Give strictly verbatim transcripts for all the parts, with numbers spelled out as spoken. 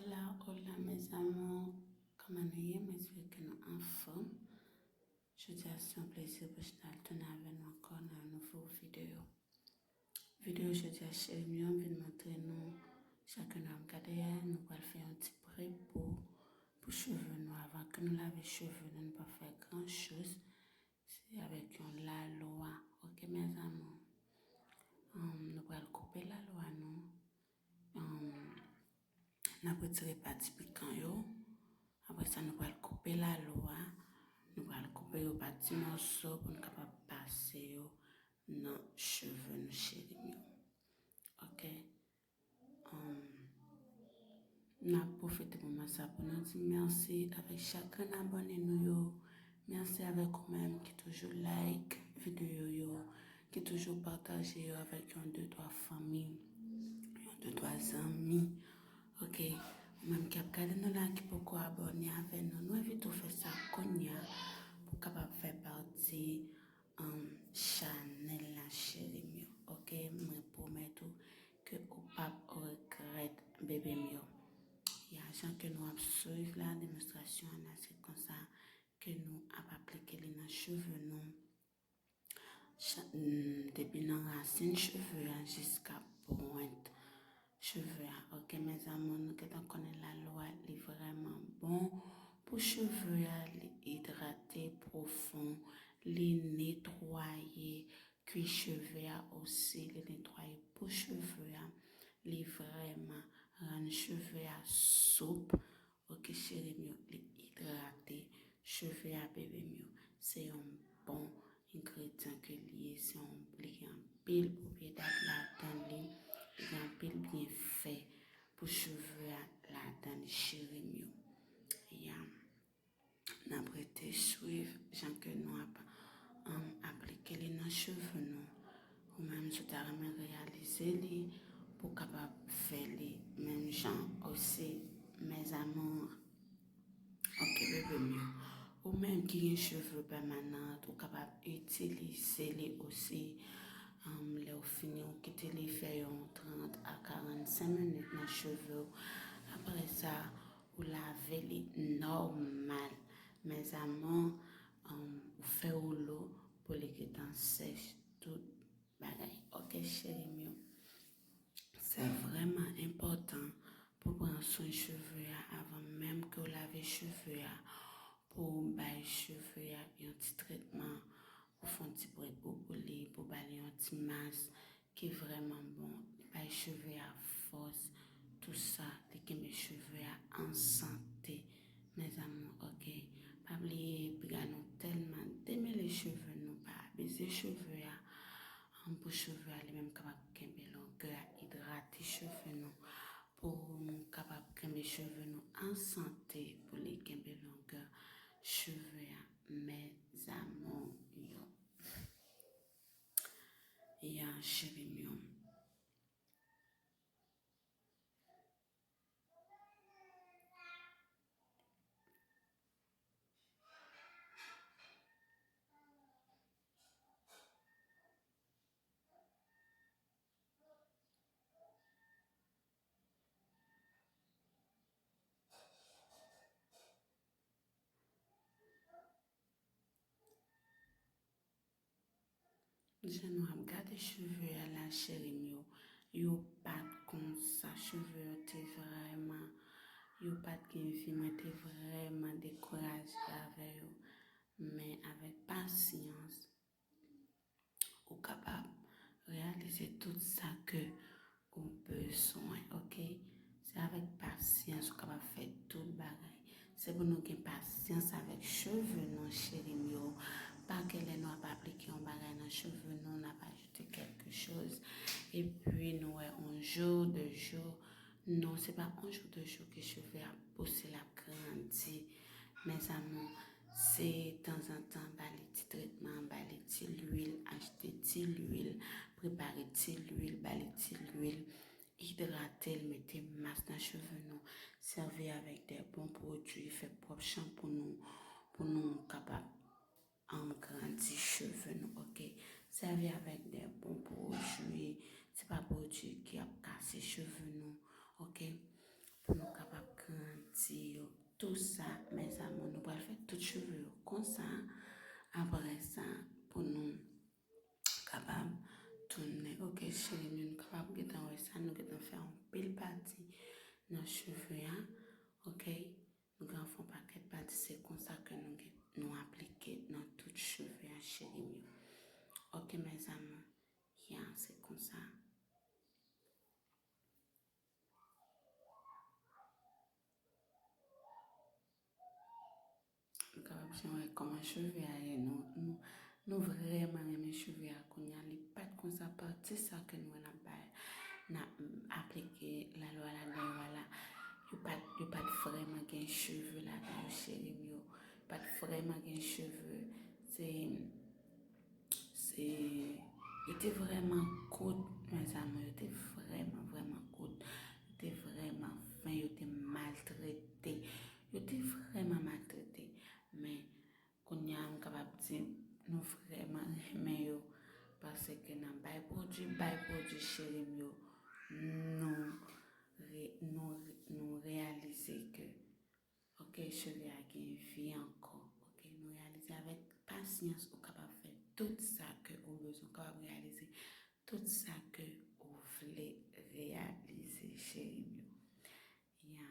Hola, hola, mes amours. Kòman nou ye? Mwen espere ke nou anfòm. Jodi a, se yon plezi pou Chanel tounen avè nou ankò nan yon nouvo videyo. Videyo jodi a, cheri m yo, m vin montre nou, jan ke nou ap gade a, nou pral fè yon ti prepo pou cheve nou. Avan ke nou lave cheve nou, nou pa fè gran choz. Se avèk yon lalo a. Ok, mes amours. Ahn, nou pral koupe lalo a nou. Ahn, n ap retire pati pikan yo. Apre sa, nou pral koupe lalo a. Nou pral koupe yo pa ti mòso pou nou kapab pase yo nan cheve nou, cheri m yo. Ok? Ahn, n ap pwofite moman sa pou nou di mèsi avèk chak grenn abòne nou yo. Mèsi avèk ou menm ki toujou like videyo yo, ki toujou pataje yo avèk yon de twa fanmi, yon de twa zanmi. Ok, ou menm ki ap gade nou la, ki poko abòne avè nou, nou envite w fè sa kounye a pou w kapab fè pati um, chanèl la, cheri m yo. Ok, mwen pwomèt ou ke ou p ap regrèt, bebe m yo. Ya, jan ke nou ap swiv la, demonstrasyon an la, se konsa ke nou ap aplike li nan cheve nou. Cha- mm, depi nan rasin cheve a jiska pwent cheve a. Ok, mes amours, nou gentan konnen lalo a, li vrèman bon pou cheve a, li idrate pwofon, li netwaye kwi cheve a osi, li netwaye po cheve a, li vrèman rann cheve a soup. Ok, cheri m yo, li idrate cheve a, bebe m yo. Se yon bon engredyan ke li ye, se yon, li gen anpil pwopriyete ladan li, li gen anpil byenfè pou cheve a ladan li, cheri m yo. Ya. N ap rete swiv jan ke nou ap, um, aplike li nan cheve nou. Ou menm, si w ta renmen reyalize li, pou w kapab fè li menm jan osi, mes amours. Ok, bebe m yo. Ou menm ki gen cheve pèmanan, ou kapab itilize li osi. Um, lè w fini, ou kite li fè yon trant a karannsenk minit nan cheve w. Apre sa, ou lave li nòmal. Mes amours, um, ou fè woulo pou li gentan sèch tout bagay. Ok, cheri m yo. Se vrèman enpòtan pou pran swen cheve a avan menm ke w lave cheve a, pou w bay cheve a yon ti tretman, ou fè yon ti prepo pou li, pou w ba li yon ti mas ki vrèman bon. Li bay cheve a fòs, tou sa, li kenbe cheve a an sante. Mes amours, ok. Pa bliye, piga nou tèlman demele cheve nou, pa abize cheve a. An pou cheve a li menm kapab kenbe longè a, idrate cheve nou, pou nou kapab kenbe cheve nou an sante, pou li kenbe longè cheve a, mes amours yo. Ya, cheri m yo. Jan nou ap gade cheve a la, cheri m yo, yo pa t konsa. Cheve yo te vrèman, yo pa t gen vi. Mwen te vrèman dekouraje avè yo. Men avèk pasyans, ou kapab reyalize tout sa ke ou bezwen, ok? Se avèk pasyans ou kapab fè tout bagay. Se pou nou gen pasyans avèk cheve nou, cheri m yo. Pa ke lè nou ap aplike yon bagay nan cheve nou, n ap ajoute kèlke choz, epi nou wè yon jou, de jou, non, se pa yon jou, de jou ke cheve ap pouse, l ap grandi. Mes amours, se tanzantan, ba li ti tretman, ba li ti lwil, achte ti lwil, prepare ti lwil, ba li ti lwil, idrate l, mete mas nan cheve nou, sèvi avèk de bon pwodui, fè pwòp chanpou nou, pou nou kapab um, grandi cheve nou, ok? Sèvi avèk de bon pwodui, se pa pwodui ki ap kase cheve nou, ok? Pou nou kapab Tou sa, mes amours, nou pral fè tout cheve yo konsa. Apre sa, pou nou kapab tounen, ok, cheri m yo, nou kapab gentan wè sa, nou gentan fè anpil pati nan cheve a, ok. Nou gen fè yon pakèt pati, se konsa ke nou gen, nou aplike nan tout cheve a, cheri m yo. Ok, mes amours, ya, se konsa. Nou kapab jan wè kòman cheve a ye, nou, nou, nou vrèman renmen cheve a kounye a, li pa t konsa pati sa ke nou wè n ap bay, n ap aplike lalwa ladan yo a la, yo pa t, yo pa t vrèman gen cheve ladan yo, cheri m yo, yo pa t vrèman gen cheve, se, se, yo te vrèman kout, mes amours, yo te vrèman, vrèman kout, yo te vrèman fen, yo te maltrete, yo te vrèman maltrete, men kounye a, m kapab di, nou vrèman renmen yo, paske nan bay pwodui, bay pwodui, cheri m yo, nou re-, nou re-, nou reyalize ke, ok, cheve a gen vi ankò, ok, nou reyalize avèk pasyans, ou kapab fè tout sa ke ou bezwen, ou kapab reyalize tout sa ke ou vle reyalize, cheri m yo. Ya,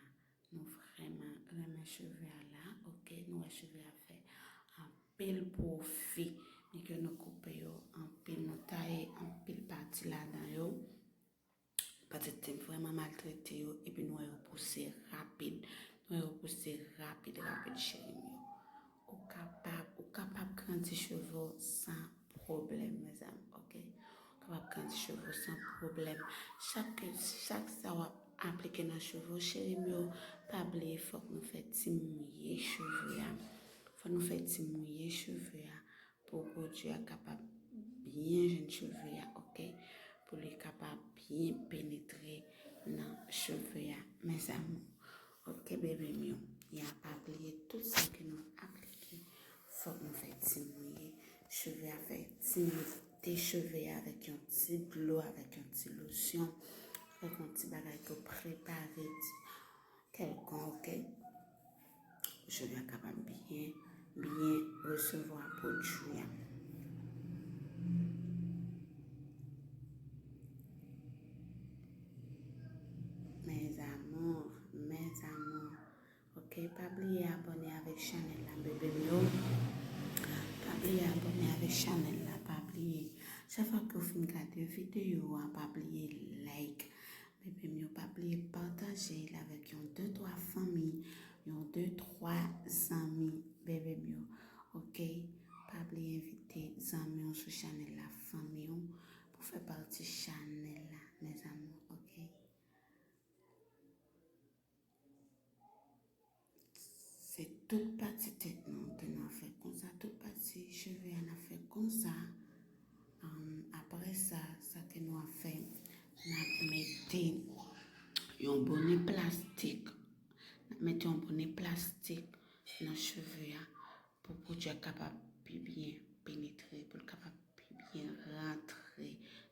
nou vrèman renmen cheve a la, ok, nou wè cheve a fè anpil pwofi, byen ke nou koupe yo anpil, nou taye anpil pati ladan yo, pati te vrèman maltrete yo, epi nou wè yo pouse rapid, nou wè yo pouse rapid, rapid, cheri m yo. Ou kapab, ou kapab grandi cheve w san pwoblèm, mes amours, ok? Ou kapab grandi cheve w san pwoblèm. Chak, chak sa w ap aplike nan cheve w, cheri m yo, pa bliye fòk nou fè ti mouye cheve a. Fòk nou fè ti mouye cheve a pou pwodui a kapab byen jwenn cheve a, ok? Pou li kapab byen penetre nan cheve a, mes amours. Ok, bebe m yo, ya pa bliye tout sa ke nou aplike. Fòk nou fè ti mouye cheve a, fè ti nete cheve a avèk yon ti dlo, avèk yon ti losyon, avèk yon ti bagay ke w prepare, ti, kèlkonk, ok? Cheve a kapab byen, byen resevwa pwodui a. Mes amours, mes amours. Ok, pa bliye abòne avèk chanèl la, bebe m yo. Pa bliye abòne avèk chanèl la, pa bliye. Chak fwa ke w fin gade videyo a, pa bliye like. Bebe m yo, pa bliye pataje l avèk yon de, twa fanmi, yon de, twa zanmi, bebe m yo. Ok, pa bliye envite zanmi w sou chanèl la, fanmi w, pou fè pati chanèl la, mes amours, ok? Se tout pati tèt nou ke n a fè konsa, tout pati cheve a n a fè konsa. Ahn, apre sa, sa ke nou ap fè, n ap mete yon bone plastik. N ap mete yon bone plastik nan cheve a pou pwodui a kapab pi byen penetre, pou l kapab pi byen rantre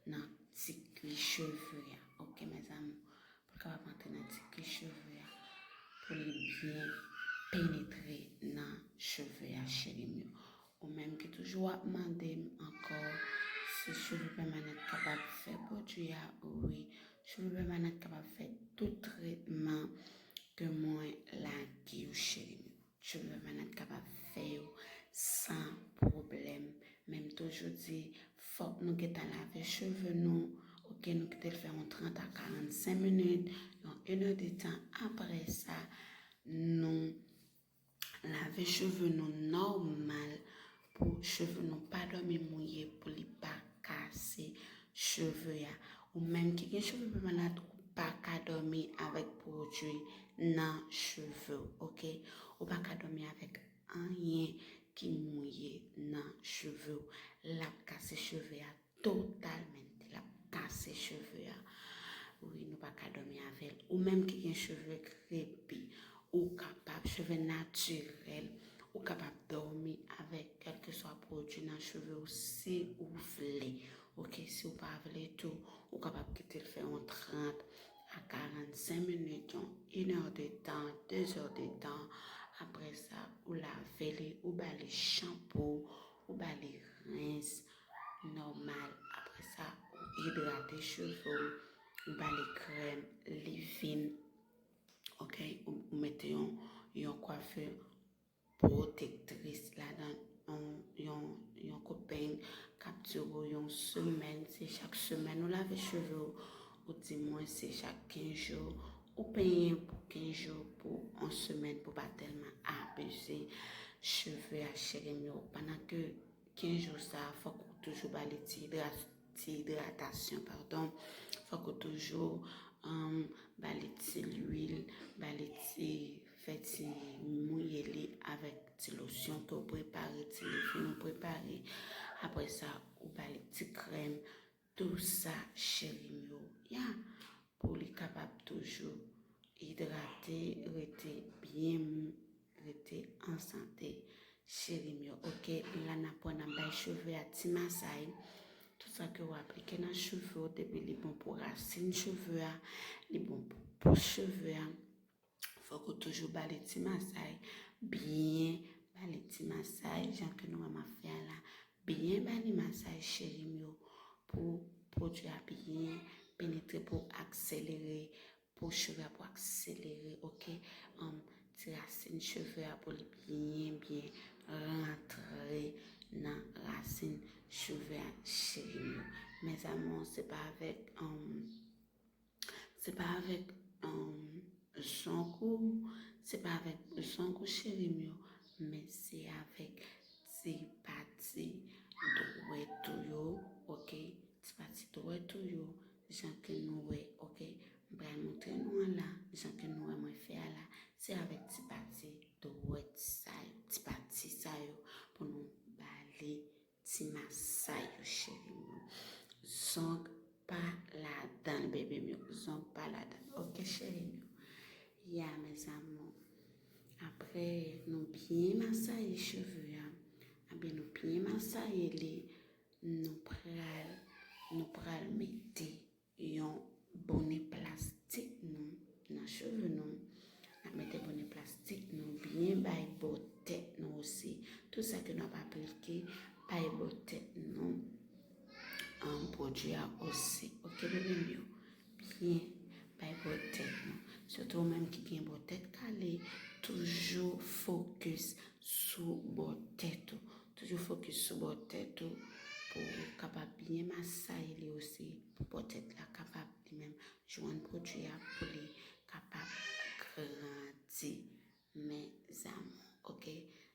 nan ti kwi cheve a. Ok, mes amours? Pou l kapab rantre nan ti kwi cheve a, pou li byen penetre nan cheve a, cheri m yo. Ou menm ki toujou ap mande m ankò si cheve pèmanan kapab fè pwodui a, wi, cheve pèmanan kapab fè tout tretman ke mwen lage w, cheri m yo. Cheve pèmanan kapab fè yo san pwoblèm. Men m toujou di, fòk nou gentan lave cheve nou. Ok, nou kite l fè yon trant a karannsenk minit, yon enèdtan. Apre sa, nou lave cheve nou nòmal pou cheve nou pa dòmi mouye, pou li pa kase cheve a. Ou menm ki gen cheve pèmanan, ou pa ka dòmi avèk pwodui nan cheve w, ok? Ou pa ka dòmi avèk anyen ki mouye nan cheve w. L ap kase cheve a totalmente. L ap kase cheve a. Wi, nou pa ka dòmi avè l. Ou menm ki gen cheve krepi, ou kapab, cheve natirèl, ou kapab dòmi avèk kèlkeswa pwodui nan cheve w si ou vle. Ok, si w pa vle tou, ou kapab kite l fè yon trant a karannsenk minit, yon inè de tan, dezè de tan. Apre sa, ou lave li, ou ba li chanpou, ou ba li rens nòmal. Apre sa, ou idrate cheve w, ou ba li krèm, leave-in, ok? Ou, ou mete yon, yon kwafe pwotektris ladan, yon, yon, yon kout peny k ap dire w yon semèn, se chak semèn ou lave cheve w, ou di mwen se chak kenz jou, ou penyen pou kenz jou, pou yon semèn, pou pa tèlman abize cheve a, cheri m yo. Pandan ke kenz jou sa, fòk ou toujou ba li ti idra-, ti idratasyon, padon. Fòk ou toujou, um, ba li ti lwil, ba li ti, fè ti mouye li avèk ti losyon ke w prepare, ti leave-in ou prepare. Apre sa, ou ba li ti krèm, tou sa, cheri m yo. Ya, pou li kapab toujou idrate, rete byen, rete an sante, cheri m yo. Ok, la n ap pran, n ap bay cheve a ti masay. Tout sa ke w aplike nan cheve w, depi li bon pou rasin cheve a, li bon pou pous cheve a, fòk ou toujou ba li ti masay byen, ba li ti masay, jan ke nou wè m ap fè a la. Byen ba li masay, cheri m yo, pou pwodui a byen penetre, pou akselere, pou cheve a pou akselere, ok? Um, ti rasin cheve a pou li byen, byen rantre nan rasin cheve a, cheri m yo. Mes amours, se pa avèk, um, se pa avèk, um, zong ou, se pa avèk zong ou, cheri m yo, men se avèk ti pati dwèt ou yo, ok? Ti pati dwèt ou yo, jan ke nou wè, ok? M pral montre nou an la, jan ke nou wè mwen fè a la, se avèk ti pati dwèt sa yo, ti pati sa yo, pou nou ba li ti masay yo, cheri m yo. Zong pa ladan l, bebe m yo. Zong pa ladan l. Ok, cheri m yo. Ya, mes amours. Apre, nou byen masaye cheve a. Ebyen, nou byen masaye li. Nou pral, nou pral mete yon bone plastik nou nan cheve nou. N ap mete bone plastik nou, byen bay bò tèt nou osi. Tout sa ke n ap aplike, bay bò tèt nou, um, pwodui a osi. Ok, bebe m yo? Byen bay bò tèt nou. Sitou ou menm ki gen bò tèt kale, toujou fokis sou bò tèt ou. Toujou fokis sou bò tèt ou pou ou kapab byen masaye li osi, pou bò tèt la kapab li menm jwenn pwodui a pou li kapab grandi, mes amours, ok?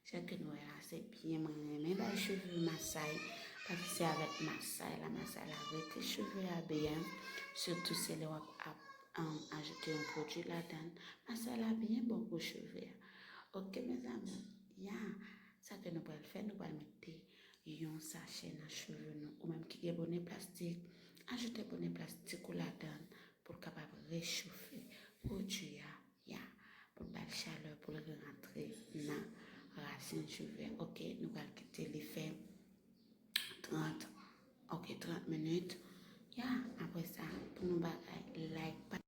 Jan ke nou wè la, se byen mwen renmen bay cheve masay, paske se avèk masay la, masay la rete cheve a byen, sitou se lè w ap, ap, um, ajoute yon pwodui ladan l, masay la byen bon pou cheve a. Ok, mes amours, ya, sa ke nou pral fè, nou pral mete yon sachè nan cheve nou. Ou menm ki gen bone plastik, ajoute bone plastik ou ladan l pou l kapab rechofe pwodui a, ya, pou l ba l chalè, pou l rantre nan rasin cheve a. Ok, nou pral kite li fè trant, ok, trant minit. Ya, apre sa, pou nou bagay, like, pa-